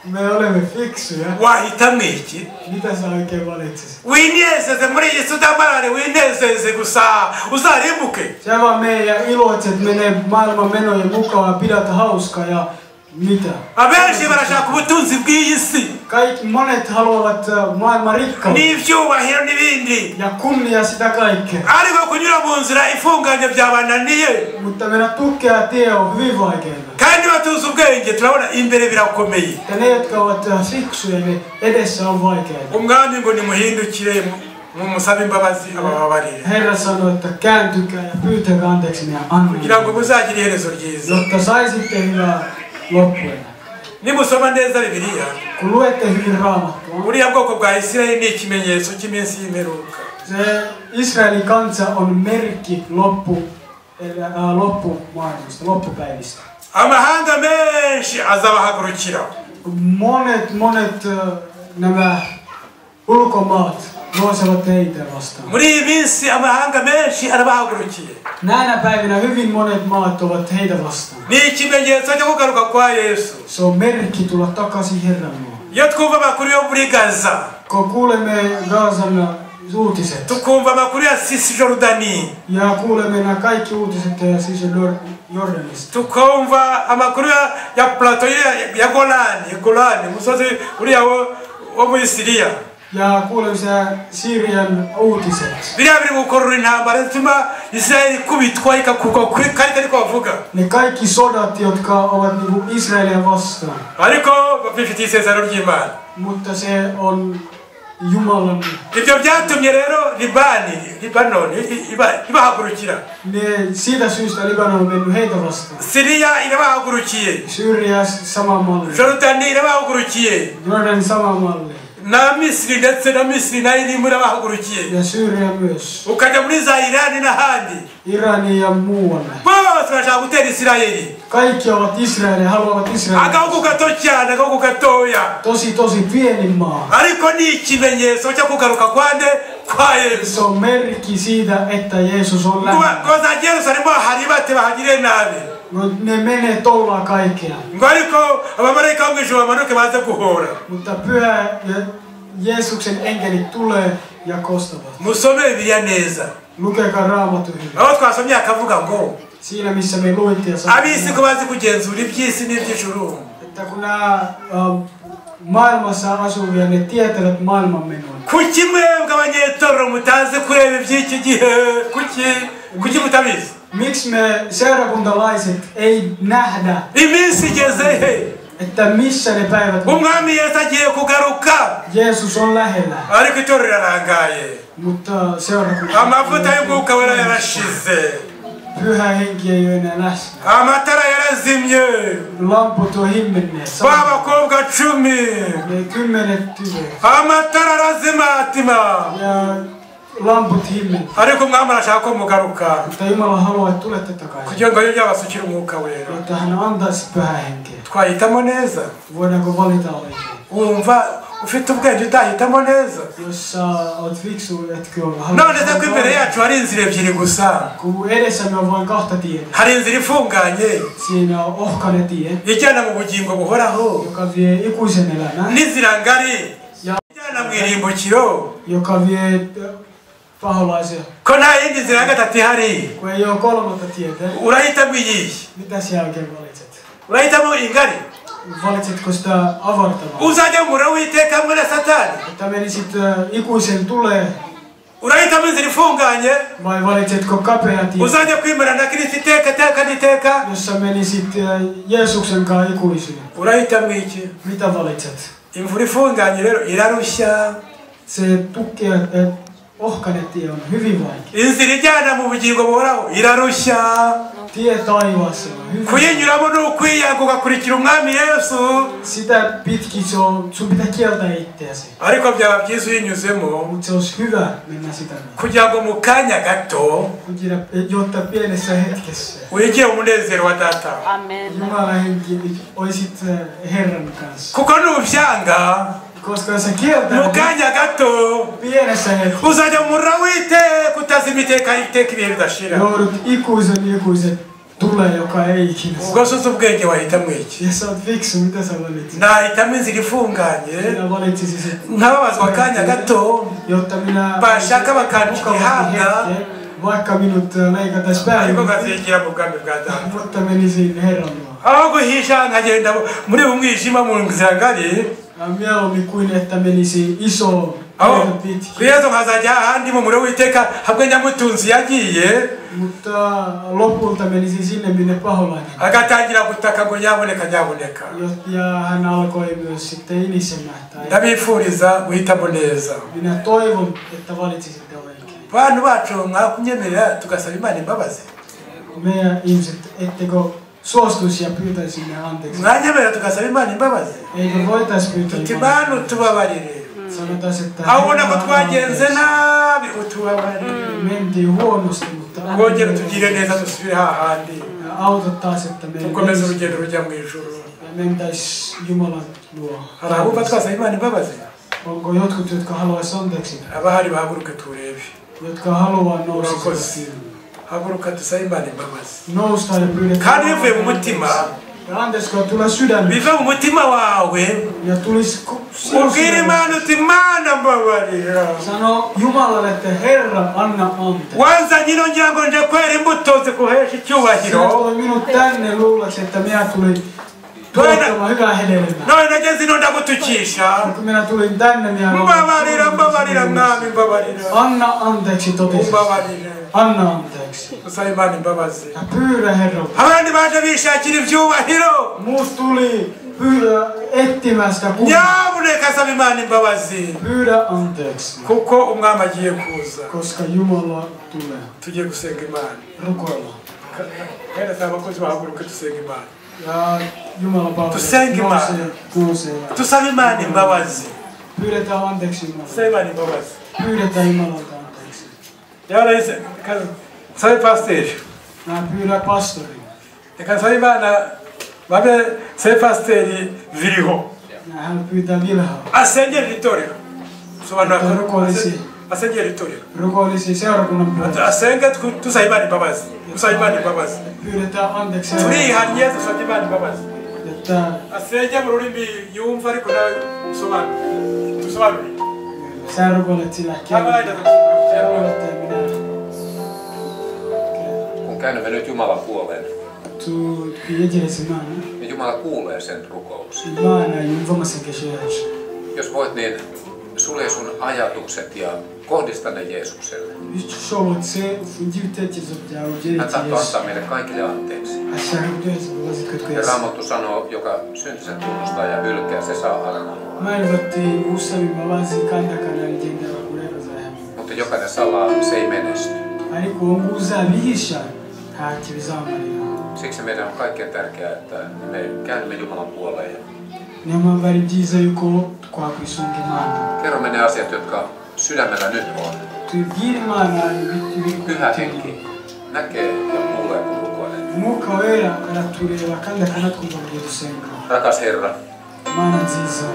Me olemme fiksuja. wahitamo iki? Mitä sä oikein valitsisit? Winezeze muri iyi si, udamarare, winezeze gusa uzarimbuke. Sä vaan mene ja iloitset, menee maailman menojen mukaan ja pidät hauskaa ja mitä? Abenshi barashaka ubutunzi bw'iyi si, Kaikki monet haluavat maailman rikkautta n'ibyubahiro n'ibindi, ja kunnia sitä kaikkea. ariko kunyura mu nzira ifunganye byabananiye. Mutta mennä tukea tie on hyvin vaikeaa. Kandi batuzi ubwenge, turabona imbere birakomeye. Ja ne, jotka ovat fiksuja, niin edessä on vaikeaa. Umwami ngo nimuhindukire mumusabe imbabazi abababarire, Herra sanoi, että kääntykää ja pyytäkää anteeksi, minä annan. kugira ngo muzagire iherezo ryiza. Jotta saisitte hyvää loppuelämää. Nimusoma neza Bibiliya, Kun luette hyvin Raamattua, buriya bwoko bwa Isirayeli ni ikimenyetso cy'iminsi y'imperuka. Se Israelin kansa on merkki loppumaailmasta, loppupäivistä. Amahanga menshi azabahagurukira. Monet nämä ulkomaat nousevat heitä vastaan. Muri iyi minsi amahanga menshi arabahagurukiye. Näinä päivinä hyvin monet maat ovat heitä vastaan. Ni ikimenyetso cyo kugaruka kwa Yesu. Se on merkki tulla takaisin Herran luo. Iyo twumva amakuru yo muri Gaza, Kun kuulemme Gazan uutiset tukumva amakuru ya Cisjordanie, ja kuulemme nämä kaikki uutiset Cisjordanista, tukumva amakuru ya plateau ya Golani, umusozi uriya wo muri Siriya, ja kuulemme se Syyrian uutiset. Biriya biri gukurura intambara zituma Israeli ikubitwa ikakurwa kuri karita ariko bavuga. Ne kaikki sodat, jotka ovat niinku Israelia vastaan. Ariko bifitiye isezerano ry'Imana. Mutta se on Jumalan. Ibyo byatumye rero Libanon ibahagurukira. Ne siitä syystä Libanon on mennyt heitä vastaan. Siriya irabahagurukiye. Syyria sama malli. Jordani irabahagurukiye. Jordan sama malli. Na Misiri ndetse na Misiri nayo irimo irabahagurukiye. Ja Syyria myös. Ukajya muri za Irani n'ahandi. Irani ja muualle. Bose barashaka gutera Isirayeli. Kaikki ovat Israelia, haluavat Israelia. Agahugu gato cyane, agahugu gatoya. Tosi pieni maa. Ariko ni ikimenyetso cyo kugaruka kwande kwa Yesu. Se on merkki siitä, että Jeesus on lähellä. Ngo za Yerusalemu hari bate bahagire nabi. No, ne menee tollaa kaikkea. Ngo ariko abamarayika bo mu ijuru bamanuke baze guhora. Mutta pyhä Jeesuksen enkelit tulee ja kostavat. Musome Bibiliya neza. Lukekaa Raamattu hyvin. Aho twasomye akavuga ngo Siinä missä me luettiin ja sanottiin, ab'isi ko bazi kugenzura iby'isi n'iby'ijuru. Että kun nämä maailmassa asuvia, ne tietävät maailman menon. Kuki mwebwe abanyetorero mutazi kureba iby'iki gihe? Kuki mutabizi? Miksi me seurakuntalaiset ei nähdä, Iminsi igeze he? että missä ne päivät on? Umwami Yesu agiye kugaruka. Jeesus on lähellä. Ariko itorero rirarangaye. Mutta seurakunta Amavuta y'umwuka wera yarashize. Pyhä henki ei ole enää läsnä. Amatara yarazimye. Lamput on himmenneet. Ba bakobwa 10. Ne 10 tytöt. Amatara arazimatima. Ja lamput himmenneet. Ariko umwami arashaka ko mugaruka. Mutta Jumala haluaa, että tulette takaisin. Kugira ngo yongere abasukire umwuka wera. Jotta hän antaisi pyhää henkeä. Twahitamo neza. Voidaanko valita oikein? Wumva ufite ubwenge utahitamo neza. Jos sä oot fiksu, etkö olla None se ko imbere yacu hari inzira ebyiri gusa. Kun edessämme on vain kahta tietä. Hari inzira ifunganye. Siinä on ohkainen tie. Ijyana mu bugingo buhoraho. Joka vie ikuisen elämään. N'inzira ngari. Ja ijyana mu irimbukiro. Joka vie paholaisia. Ko nta yindi nzira ya gatatu ihari. Kun ei ole kolmatta tietä. Urahitamo iyihe? Mitä sinä oikein valitset? Urahitamo ingari? Valitsetko sitä avartavaa? Uzajya mu muriro w'iteka hamwe na Satani? Että menisit ikuisen tuleen. Urahitamo inzira ifunganye? Vai valitsetko kapea tie? Uzajya kwimana na Kristo iteka iteka n'iteka? Jossa menisit Jeesuksen kanssa ikuisuuteen. Urahitamo iki? Mitä valitset? Imvura ifunganye rero irarushya. Se tukea ohkainen tie on hyvin vaikea. Inzira ijyana mu bugingo buhoraho irarushya. Tie taivaaseen on hyvin. Kuyinyuramo ni ukwiyanga ugakurikira umwami Yesu. Sitä pitkin se on, sun pitää kieltää itseäsi. Ariko byaba byiza uyinyuzemo. Mut se olisi hyvä mennä sitä myötä. Kugira ngo mu kanya gato, Jotta pienessä hetkessä. wigire umunezero wa data. Amen. Jumalan henki oisit Herran kanssa. Kuko nubyanga, Koska sä kieltää mu kanya gato, pienessä hetkessä. uzajya mu muriro w'iteka utazima iteka iteka ibihe bidashira. Joudut ikuisen tulee, joka ei ikinä saa. Ubwo se uzi ubwenge wahitamo iki? Ja sä oot fiksu, mitä sä valitsit? Nahitamo inzira ifunganye, Minä valitsisin sen. nkababazwa akanya gato, Jotta minä bashaka bakanca mukavasti igihanga, hetken, vaikka minut leikatais päälle, ariko nkazigira mu bwami bwa data. mutta menisin Herran luo. Aho guhisha nkagenda muri ubu mwijima mu nzira ngari, Mieluummin kuin että menisi iso aho tietä pitkin. ku Yesu nkazajya ahandi mu muriro w'iteka hamwe nyamutunzi yagiye, Mutta lopulta menisin sinne, minne paholainen. agatangira gutaka ngo nyaboneka nyaboneka. Ja hän alkoi myös sitten inisemään. Tai Ndabifuriza guhitamo neza. minä toivon, että valitsisitte oikein. Bantu bacu mwakunyemerera tugasaba Imana imbabazi. Meidän ihmiset, ettekö suostuisi ja pyytäisimme anteeksi. Mwanyemerera tugasaba Imana imbabazi. Eikö voitaisi pyytää Tuti Jumalalta? Mana utubabarire. Sanotaan, että Aho ubona ko Herra, anna twagenze anteeksi. Nabi utubabarire. Mentiin huonosti, mutta anna Wongere meille utugire neza dusubire hahandi. Ja auta taas, että me Dukomeze urugendo rujya mu ijuru. ja mentäis Jumalan luo. Hari abumva twasaba Imana imbabazi? Onko jotkut, jotka haluaisi anteeksi? Abahari bahaguruke turebe. Jotka haluaa Urakoze. nousta. Haguruka dusabe Imana imbabazi. Nousta ja pyydetään. Kandi bivuye mu mutima. Ja anteeksi, kun tulee sydämestä. Bive mu mutima wawe. Ja tulisi sinun Ubwire Imana sydämestä. uti Mana mbabarira. Sano Jumalalle, että Herra, anna anteeksi. Wanzanye ino ngira ngo nje kwera imbuto zikuhesha icyubahiro. Sinä toi minut tänne luuleksi, että minä tulin tuottamaan hyvää hedelmää. None nageze ino ndagutukisha. Kun minä tulin tänne, minä Mbabarira, mbabarira mwami, mbabarira. Anna anteeksi totisesti. Mbabarira. Anna anteeksi. Dusabe Imana imbabazi. Ja pyydä Herralta. Abandi baje bishakira ibyubahiro. Muut tuli pyydä etsimään sitä kunniaa. Nyamuneka saba Imana imbabazi. Pyydä anteeksi. Kuko umwami agiye kuza. Koska Jumala tulee. Tugiye gusenga Imana. Rukoillaan. Kandi asaba abakozi bahaguruke dusenga Imana. Ja Jumala palvelee. Dusenga Imana. Nousee, nousee. Dusabe Imana imbabazi. Pyydetään anteeksi Jumalalta. Dusabe Imana imbabazi. Pyydetään Jumalalta anteeksi. Yarahise nsabe pasiteri. Mä pyydän pastorin. Reka nsabe Imana babe nsabe pasiteri Viriho. Hän pyytää Vilhaa. Asengere itorero. Sobanura ko Rukoilisi. Asengere itorero. Rukoilisi seurakunnan puolesta. Asenge tusabe Imana imbabazi. Dusabe Imana imbabazi. Pyydetään anteeksi. Turihannye dusabye Imana imbabazi. Että Asenge mu rurimi yumva ariko nawe usobanure. Dusobanure. Sä rukoilet sillä Cyangwa kielellä. Sä rukoilet ja minä. Kun käännymme nyt Jumalan puoleen, Twiyegereze Imana. niin Jumala kuulee sen rukouksen. Imana yumva amasengesho yacu. Jos voit, niin sulje sun ajatukset ja kohdista ne Jeesukselle. Bishobotse ufunge ibitekerezo byawe Hän ubyerekeye tahtoo Yesu. antaa meille kaikille anteeksi. Ashaka kuduhereza imbabazi twe Ja twese. Raamattu sanoo, joka syntinsä tunnustaa ja hylkää, se saa armon. Imana ivuga ati usaba imbabazi kandi akanabigendera kure azayahabwa. Mutta jokainen salaa, se ei menesty. Ariko uwo nguwo uzabihisha ntacyo bizamarira. Siksi meidän on kaikkein tärkeää, että me käännymme Jumalan puoleen. Niyo mpamvu ari byiza yuko twakwisunga Imana. Kerromme ne asiat, jotka sydämellä nyt on. Tubibwire Imana ibiri ku Pyhä mutima. Henki näkee ja kuulee, kun rukoilee. Umwuka wera aratureba kandi akanatwumva mu gihe dusenga. Rakas Herra, Mana nziza,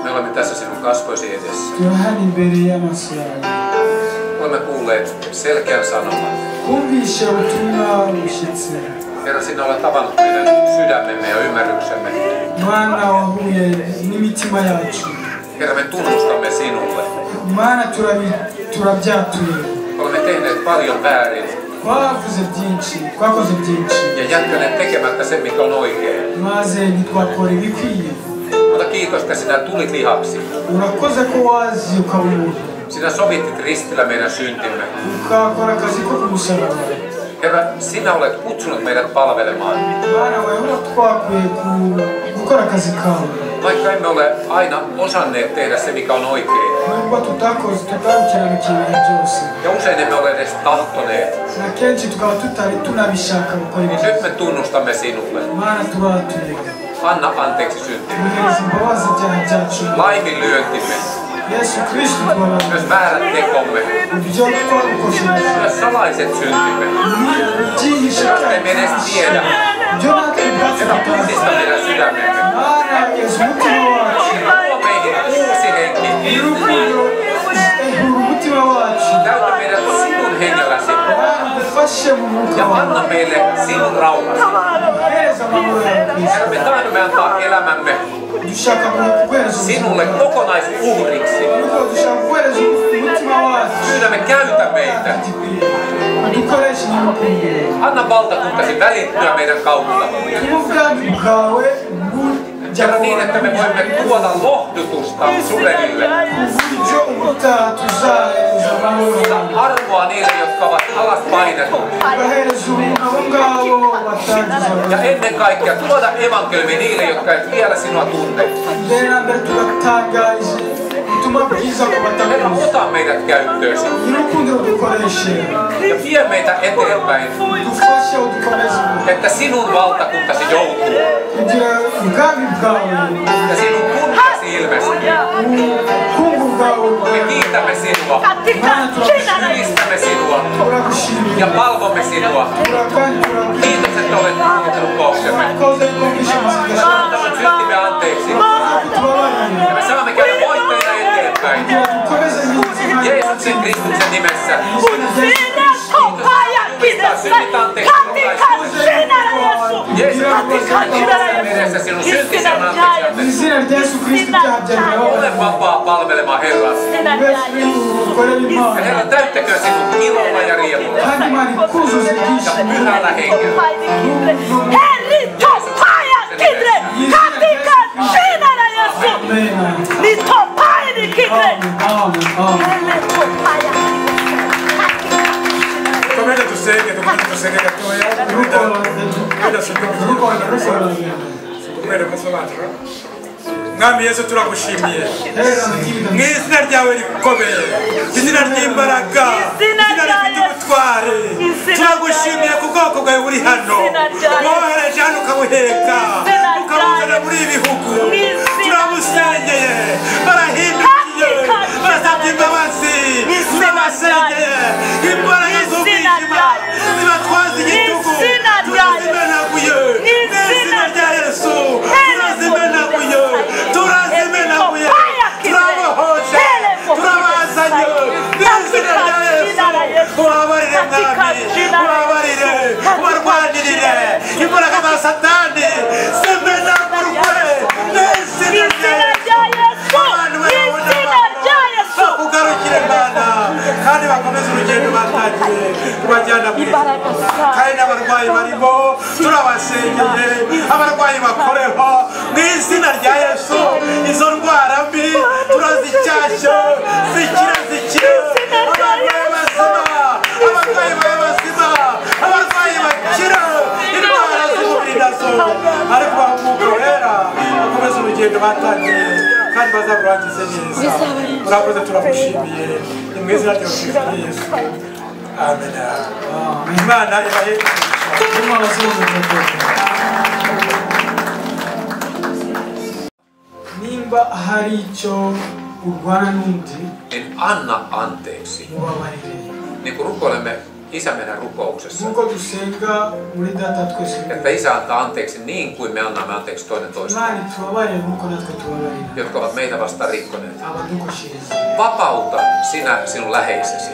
me olemme tässä sinun kasvoisi edessä. turi hano imbere y'amaso yawe. Olemme kuulleet selkeän sanoman. Twumvishe ubutumwa bushyitse. Herra, sinä olet avannut meidän sydämemme ja ymmärryksemme. Mana wahuye n'imitima yacu. Herra, me tunnustamme sinulle. Mana turabyatuye. Olemme tehneet paljon väärin. Twavuze byinshi, twakoze byinshi. Ja jättäneet tekemättä sen, mikä on oikein. Maze ntitwakora ibikwiye. Mutta kiitos, että sinä tulit lihaksi. Urakoze ko wazi ukaba umuntu. Sinä sovitit ristillä meidän syntimme. Ukakora akazi ko ku musaraba. Herra, sinä olet kutsunut meidät palvelemaan. Mana weho twakuye gukora akazi kawe. Vaikka emme ole aina osanneet tehdä se, mikä on oikein. Nubwo tutakoze tutabikiranukiye ibihe byose. Ja usein emme ole edes tahtoneet. Na kenshi tukaba tutari tunabishaka gukora Niin ibyo. nyt me tunnustamme sinulle. Mana turatuye. Anna anteeksi syntimme. Tuhereza imbabazi ibyaha byacu. Laiminlyöntimme. Yesu Kristo tubabarire. Myös väärät tekomme. Ibyo twagukojeje. Myös salaiset syntimme. Ibyihishe Josta emme edes tiedä. Ibyo natwe ubwacu Herra, tutazi. puhdista meidän sydämemme. Mana yeza umutima wacu. Tuo meihin uusi henki. Urukundo ehura umutima wacu. Täytä meidät sinun hengelläsi. Mana udufashe mu mwuka Ja wawe. anna meille sinun rauhasi. Uhereze amahoro yawe Kristo. Herra, me tahdomme antaa elämämme Dushaka kuguhereza ubuzima sinulle bwacu. kokonaisuhriksi. Nuko dushaka kuguhereza umutima wacu. Pyydämme, käytä meitä. Udukoreshe n'urukundo. Anna valtakuntasi välittyä meidän kautta. Tuma ubwami bwawe bujya Herra, niin, että me voimme tuoda lohdutusta sureville. ku buryo ubutaha tuzahereza amahoro Ja armoa niille, jotka ovat alas painetut. tugahereza abo ngabo batangiza Ja ennen kaikkea tuoda evankeliumi niille, jotka eivät vielä sinua tunne. mbere na mbere tugatanga Herra, ota meidät käyttöösi. Ja vie meitä eteenpäin, että sinun valtakuntasi joutuu. Ja sinun kunniasi ilmestyy. Me kiitämme sinua, ylistämme sinua ja palvomme sinua. Kiitos, että olet kuullut rukouksemme. Antanut syntimme anteeksi. Ja me saamme käydä voittajina eteenpäin. Jeesuksen Kristuksen nimessä. Kiitos, synnit anteeksi. Jeesuksen Kristuksen veressä sinun syntisi on anteeksi annettu. Ole vapaa palvelemaan Herrasi. Ja Herra, täyttäköön sinut ilolla ja riemulla. Ja pyhällä hengellä. Mwami Yesu turagushimiye mu izina ryawe rikomeye, izina ry'imbaraga, izina rifite ubutware. Turagushimiye ku bwoko bwawe buri hano, wohereje hano ukabuheka ukabuzana muri ibi bihugu. Turabusengeye, barahindukiye, barasabye imbabazi. Turabasengeye, imbaraga z'umwijima zibatwaza igitugu turazimenaguye mu izina rya Yesu. Turazimenaguye, turazimenaguye, turabohoje, turabazanye mu izina rya Yesu. Ubabarire Mwami, ubabarire, ubarwanirire imbaraga za Satani zimenagurwe mu izina rya Yesu. Abantu bakugarukire Mana, kandi bakomeze urugendo batangiye rubajyana mu ijuru. Kandi n'abarwayi barimo turabasengeye, abarwayi bakoreho mu izina rya Yesu. Izo ndwara mbi turazicyashye, zikire, zikire. Abarwayi bazima, abarwayi babe bazima, abarwayi bakira indwara z'umubiri nazo, ariko baha umwuka wera bakomeze urugendo batangiye kandi bazaburangize neza. Murakoze, turagushimiye ni mu izina rya Yesu. Amen. Imana ibahe. Nimba hari icyo urwana n'undi, niin anna anteeksi. Niin kuin rukoilemme Isä meidän rukouksessa, että Isä antaa anteeksi niin kuin me annamme anteeksi toinen toiselle, jotka ovat meitä vastaan rikkoneet. Vapauta sinä sinun läheisesi,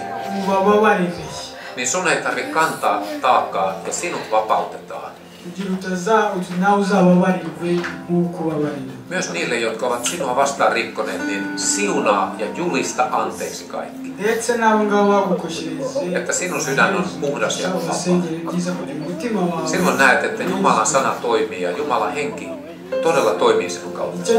niin sun ei tarvitse kantaa taakkaa ja sinut vapautetaan. Myös niille, jotka ovat sinua vastaan rikkoneet, niin siunaa ja julista anteeksi kaikki. Että sinun sydän on puhdas ja vapaa. Silloin näet, että Jumalan sana toimii ja Jumalan henki todella toimii sinun kautta.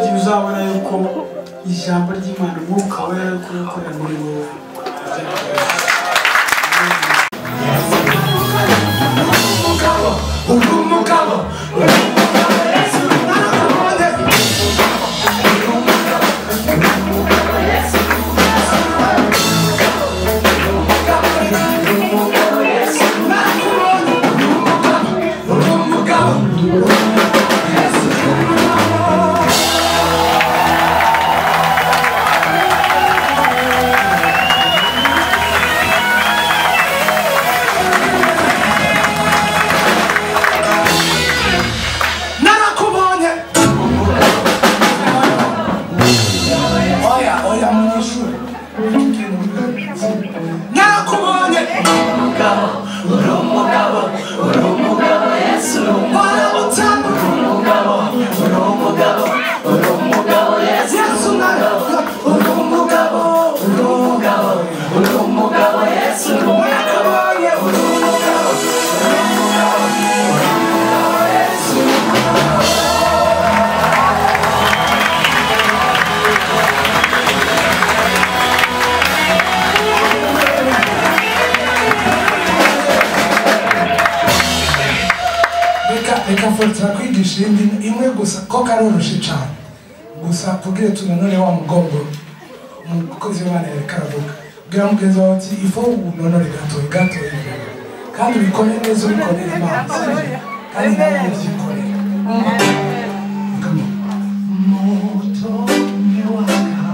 Turakwigisha indi imwe gusa ko karoroshe cyane gusa tubwire tunanone wa mugongo Umukozi w'Imana yareka aravuga. Bwira mugenzi wawe uti ifo unonore gatoya gatoya, kandi ubikore neza, ubikorere Imana, kandi nawe ubyikorere. Moto umewaka,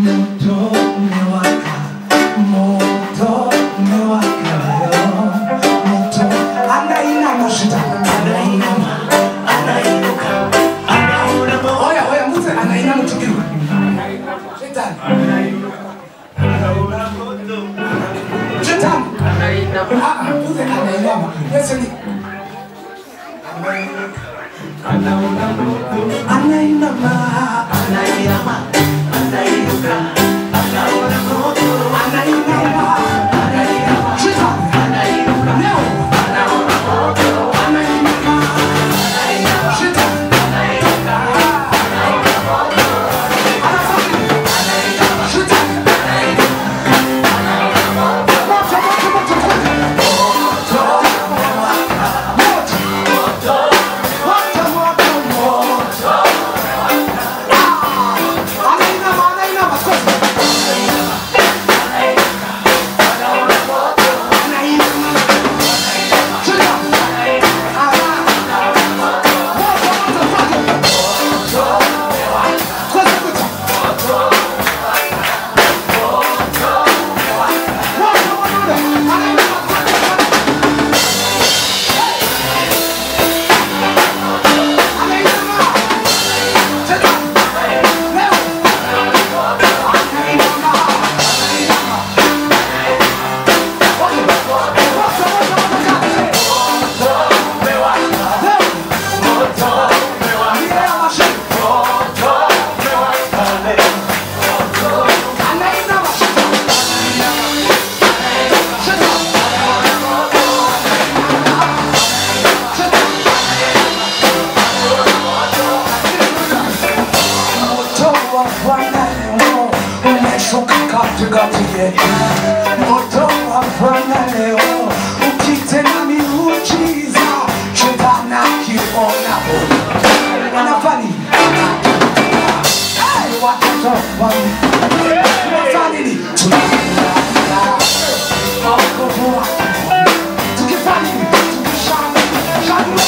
moto umewaka, moto umewaka, moto. Anainama shetani, anainama, anainuka, anaona. Oya oya, mbuze anainama tukiwa shetani, anainama, shetani anainama, mbuze anainama. Yesu ni anainama, anainama, anainuka, anaona moto, anainama, anainama, shetani anainuka, leo anaona moto, anainama, anainama, shetani anainuka, anaona moto, anainama, shetani anainuka, anaona moto, moto, moto, moto, moto, moto, moto, moto. Anainama, anainama, Moto wa Bwana leo ukitenda miujiza, shetani akiona wanafanya watoto wanafanya nini? Tukifanya tukishangilia.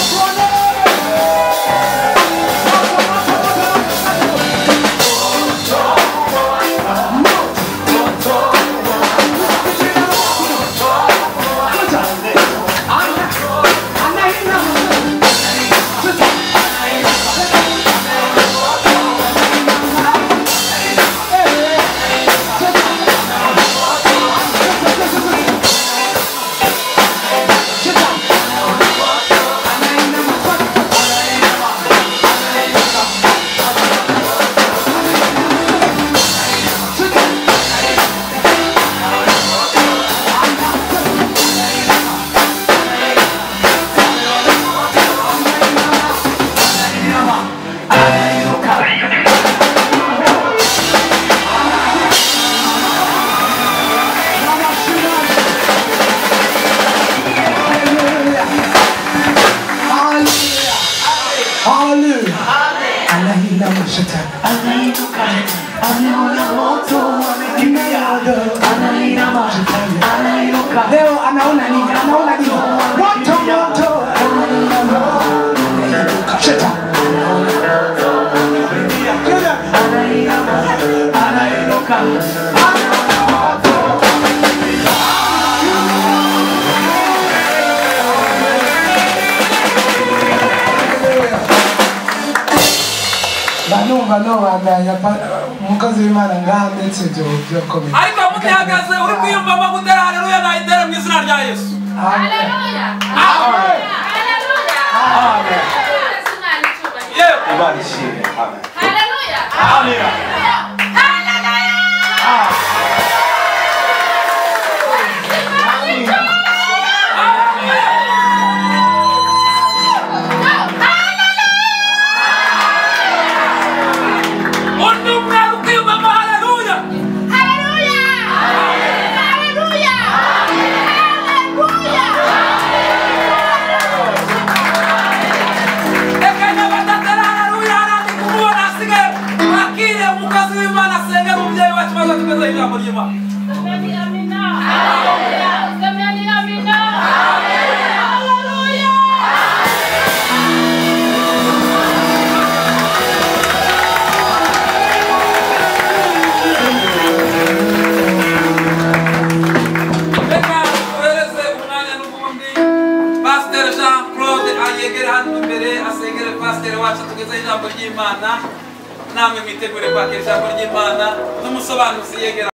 Leo anaona nini? Anaona nini? Moto, moto. Shetani. Anainuka. Banumva umukozi w'Imana ngaha ndetse ibyo byokomeye. Ariko mutihagaze uri kwiyumvamo gutera haleluya na itere mu izina rya Yesu. Haleluya. Amen. Haleluya. Amen. Yewe. Imana ishimwe. Amen. Haleluya. Amen. Haleluya. Yegere hano imbere asengere pasiteri wacu tugezeho ijambo ry'Imana. Namwe mwitegure kwakira ijambo ry'Imana n'umusobanuzi yegera.